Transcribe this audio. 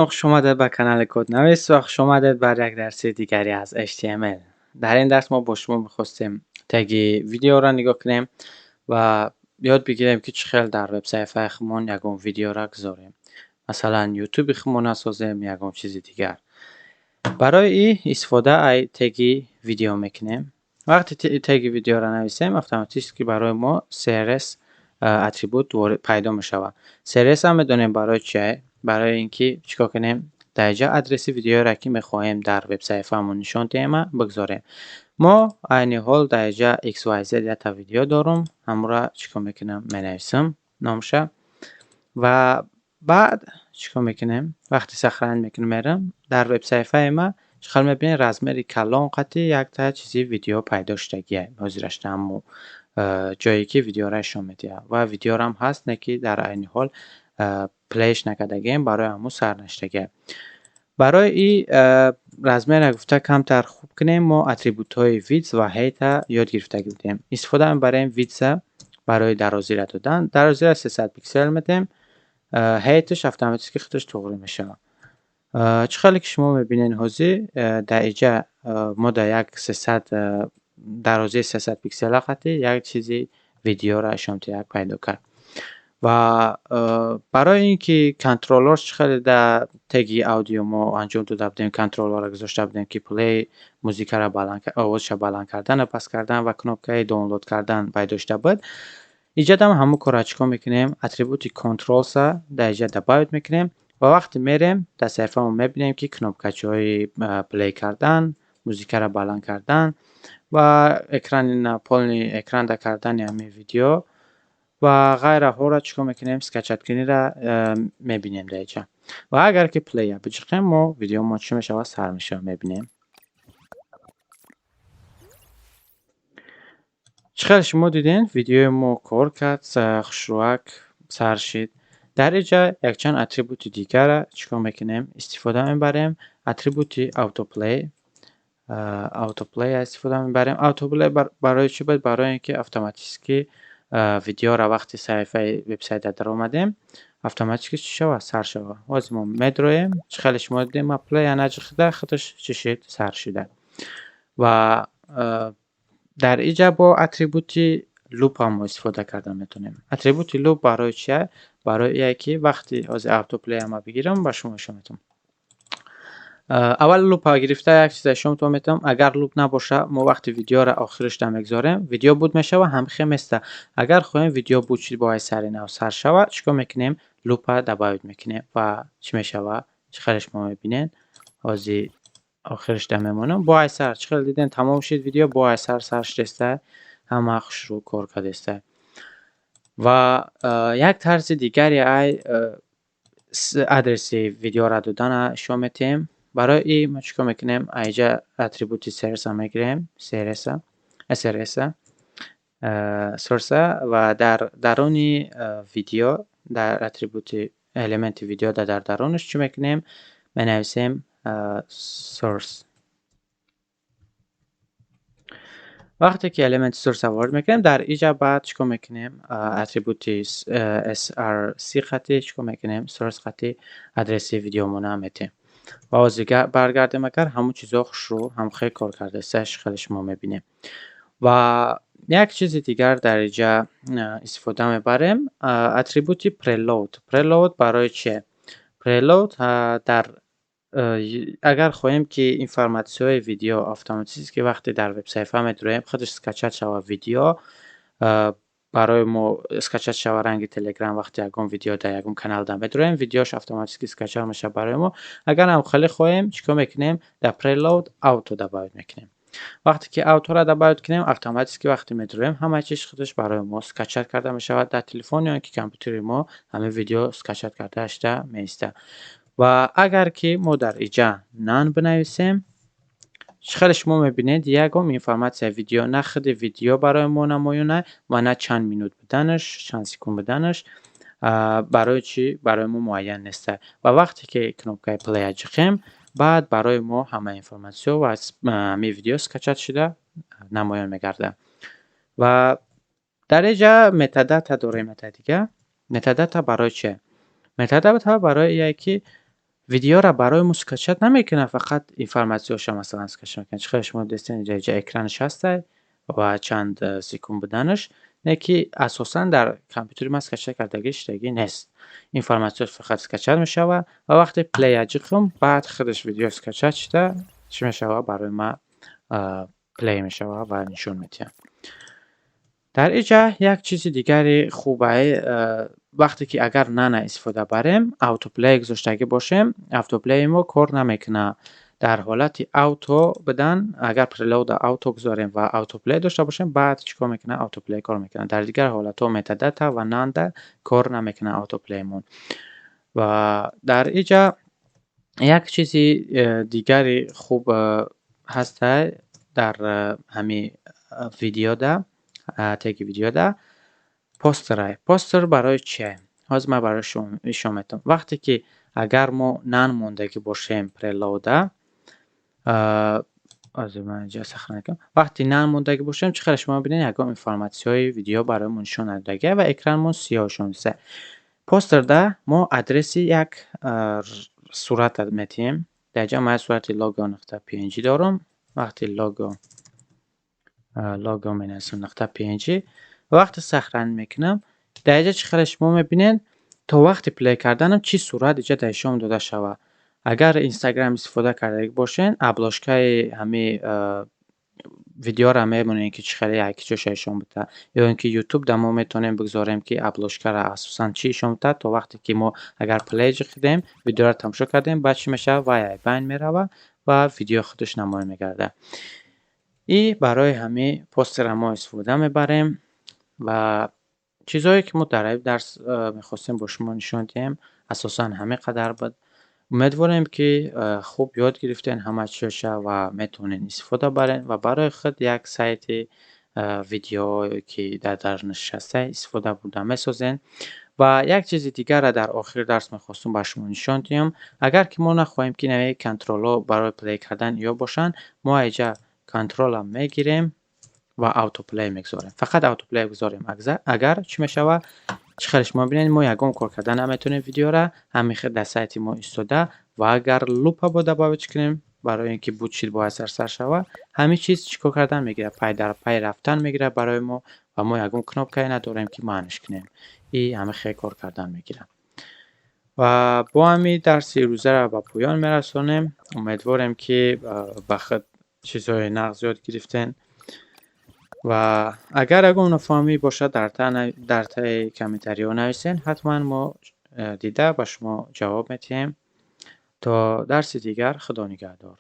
Хуш омадед ба канали Коднавис ва хуш омадед бар як дарси дигари аз HTML. Дар ин дарс мо бо шумо мехостем теги видеоро нигоҳ кунем ва ёд бигирем, ки чӣ хел дар вебсаҳифаи худмон ягон видеоро гузорем. Масалан, YouTube худмона созем, ягон чизи дигар. Барои ин истифода ай теги видео мекунем. Вақте теги видеоро нависем, автоматически барои мо CSS атрибут пайдо мешавад. CSS ҳам медонем барои чие? Барои ин ки чӣ кор кунем? Дар инҷа адреси видеоеро, ки мехоҳем дар вебсаҳифаамон нишон диҳем, бигзорем. Мо айни ҳол дар инҷа XYZ якта видео дорум, ҳамонро чӣ кор мекунам? Менависам номша ва баъд чӣ кор мекунем? Вақте сохранить мекунем, мерам дар вебсаҳифаи ма, чӣ хел мебинед, размери калон қати якта чизи видео пайдо шудагиа. Ҳозирашда ҳамун ҷое ки видеоро нишон медиҳад ва видеорам ҳаст, не ки дар айни ҳол play ш накардагием, барои ҳамун сар нашудагиа. Барои ин размерро гуфта камтар хуб кунем, мо атрибутҳои width ва height-а ёд гирифтагӣ будем. Истифода мебарем width-а барои дарозиро додан. Дарозиро 300 пиксел медиҳем, height-ш автоматически худаш туғри мешавад. Чӣ хеле ки шумо мебинед, ҳозир дар инҷа мо дар як 300 дарозии 300 пиксела қати як чизи видеоро нишон як пайдо кард. Ва барои ин ки контроллер, чӣ хеле дар теги аудио мо анҷом дода будем, контроллерро гузошта будем, ки play, музикаро баланд, овозша баланд кардану паст кардан ва кнопкаи download кардан пайдо шуда буд. Инҷадам ҳамун корро чӣ кор мекунем? Атрибути controls-а дар инҷа добавить мекунем ва вақте мерем дар саҳифаамон, мебинем, ки кнопкачаҳои play кардан, музикаро баланд кардан ва экрани на полный экранда кардани ҳамин видео ва ғайраҳоро чӣ кор мекунем? Скачать куниро мебинем дар инҷа. Ва агар ки play биҷиқем, мо видеомон чӣ мешавад? Сар мешавад. Мебинем, чӣ хел шумо дидем, видеои мо кор кард, хушрӯяк сар шид. Дар инҷа якчанд атрибути дигарро чӣ кор мекунем? Истифода мебарем. Атрибути autoplay, autoplay истифода мебарем. Autoplay барои чӣ буд? Барои ин ки автоматически видеоро вақти саҳифаи вебсайта даромадем, автоматически чӣ шавад? Сар шавад. Ҳозир мо медроем, чӣ хеле шумо дидем, ма play наҷиқида, худаш чӣ шид? Сар шуда. Ва дар инҷа бо атрибути loop ҳам мо истифода карда метавонем. Атрибути loop барои чия? Барои ие ки вақти ҳозир autoplay ама бигирам, ба шумо нишон медиҳам. Аввал loop гирифта як чиза нишонтон метавам. Агар loop набоша, мо вақти видеоро охирашда мегузорем, видео буд мешава, ҳамхе места. Агар хоҳем, видео буд шид, бояд сари нав сар шава, чӣ кор мекунем? Loop-а добавить мекунем ва чӣ мешава? Чӣ хеле шумо мебинед, ҳозир охирашда мемонам, бо ай сар, чӣ хеле дидем, тамом шид видео, бо ай сар сар шудеста, ҳама хушрӯ кор кардеста. Ва як тарзи дигари ай адреси видеоро додана нишон медиҳем. Барои ин мо чӣ кор мекунем? Айҷа атрибути source мегирем, src source, ва дар даруни видео, дар атрибути элементи видео, дар дарунаш чӣ мекунем? Менависем source. Вақте ки элементи source ворид мекунем, дар инҷа баъд чӣ кор мекунем? Атрибути src қати чӣ кор мекунем? Source қати адреси видеомона метиҳем. Ва ҳозир баргардем, агар ҳамун чизҳо хушрӯ ҳамхел кор кардааст, хеле шумо мебинем. Ва як чизи дигар дар инҷа истифода мебарем, атрибути preload. Preload барои чие? Preload дар агар хоҳем, ки информатсияҳои видео автоматически вақте дар вебсаҳифа медуроем, худаш скачать шавад, видео барои мо скачать шава, ранги Телеграм, вақте ягон видео дар ягон каналда медуроем, видеош автоматически скачать мешавад барои мо. Агар ҳам хеле хоҳем, чӣ кор мекунем? Дар preload auto добавить мекунем. Вақте ки auto-ро добавить кунем, автоматически вақте медуроем, ҳама чиз худаш барои мо скачать карда мешавад. Дар телефон ё ки компютери мо ҳамин видео скачать карда шуда меистад. Ва агар ки мо дар инҷа none бинависем, чӣ хеле шумо мебинед, ягон информатсия видео, на худи видео барои мо намоён ва на чанд минут буданаш, чанд секунд буданаш барои чӣ барои мо муайян нест. Ва вақте ки кнопкаи play ҷиқем, баъд барои мо ҳама информатсиё ва ҳамин видео скачать шуда намоён мегардад. Ва дар инҷа metadata дорем. Дига metadata барои чие? Metadata барои ие ки Видеоро барои мо скачать намекунад, фақат информатсияша, масалан, скачать мекунад. Чӣ хеле шумо дидестед, инҷа экранаш ҳастай ва чанд секунд буданаш, не ки асосан дар компютери ман скачать кардагӣ шудагӣ нест. Информатсияш фақат скачать мешавад ва вақте play ҷиқм, баъд худаш видео скачать шуда чӣ мешавад, барои ман play мешавад ва нишон медиҳад. Дар инҷа як чизи дигари хубае: вақте ки агар none истифода барем, autoplay гузоштагӣ бошем, autoplay мо кор намекунад. Дар ҳолати auto будан, агар preload auto гузорем ва autoplay дошта бошем, баъд чӣ кор мекунад? Autoplay кор мекунад. Дар дигар ҳолатҳо, metadata ва none, кор намекунад autoplay мон. Ва дар инҷа як чизи дигари хуб ҳастай дар ҳамин видеода, теги видеода постерай. Постер барои чие? Ҳозир ман барои шумо нишон медиҳам. Вақте ки агар мо none мондагӣ бошем preload а, ҳозир ман инҷа сохранить кунам. Вақте none мондагӣ бошем, чӣ хеле шумо мебинед, ягон информатсияҳои видео барои мо нишон надодагия ва экранмон сиёҳ нишон медиҳад. Постерда мо адреси як сурата медиҳем. Дар инҷа ман сурати logo.png дорам. Вақте logo менависам .png, вақте сохранить мекунам, дар инҷа, чӣ хеле шумо мебинед, то вақти play карданам чӣ сурат инҷа дар нишон дода шавад. Агар Инстаграм истифода кардагӣ бошед, обложкаи ҳамин видеоро мемонем, ки чӣ хеле як ҷоша нишон бидиҳад, ё ин ки Ютуб да мо метавонем бигзорем, ки обложкаро асосан чӣ нишон медиҳад. То вақте ки мо агар play ҷиқидем, видеоро тамошо кардем, баъд чӣ мешавад? Вай байн меравад ва видео худаш намоён мегардад. И барои ҳамин постера мо истифода мебарем. Ва чизҳое ки мо дар ин дарс мехостем бо шумо нишон диҳем, асосан ҳамин қадар буд. Умедворем, ки хуб ёд гирифтем ҳама чизоша ва метавонед истифода баред ва барои худ як сайти видеое, ки дар дарунаш ҳаста, истифода бурда месозед. Ва як чизи дигарро дар охири дарс мехостум ба шумо нишон диҳам. Агар ки мо нахоҳем, ки нави контролҳо барои play кардан ё бошанд, мо инҷа контролам мегирем ва autoplay мегузорем. Фақат autoplay гузорем агар, чӣ мешавад? Чӣ хеле шумо бинед, мо ягон кор карда наметавонем видеора, ҳамин хел дар сайти мо истода. Ва агар loop а бо добавить кунем, барои ин ки буд чиз бояд сарсар шавад, ҳамин чиз чӣ кор кардан мегирад? Пай дар пай рафтан мегирад барои мо ва мо ягон кнопкае надорем, ки манъш кунем. И ҳамин хел кор кардан мегирад. Ва бо ҳамин дарси рӯзаро ба поён мерасонем. Умедворем, ки ба худ чизҳои нағз ёд гирифтем. Ва агар ягон нофаҳмӣ бошад, дар таи комментариҳо нависед, ҳатман мо дида ба шумо ҷавоб медиҳем. То дарси дигар, Худо нигаҳдор.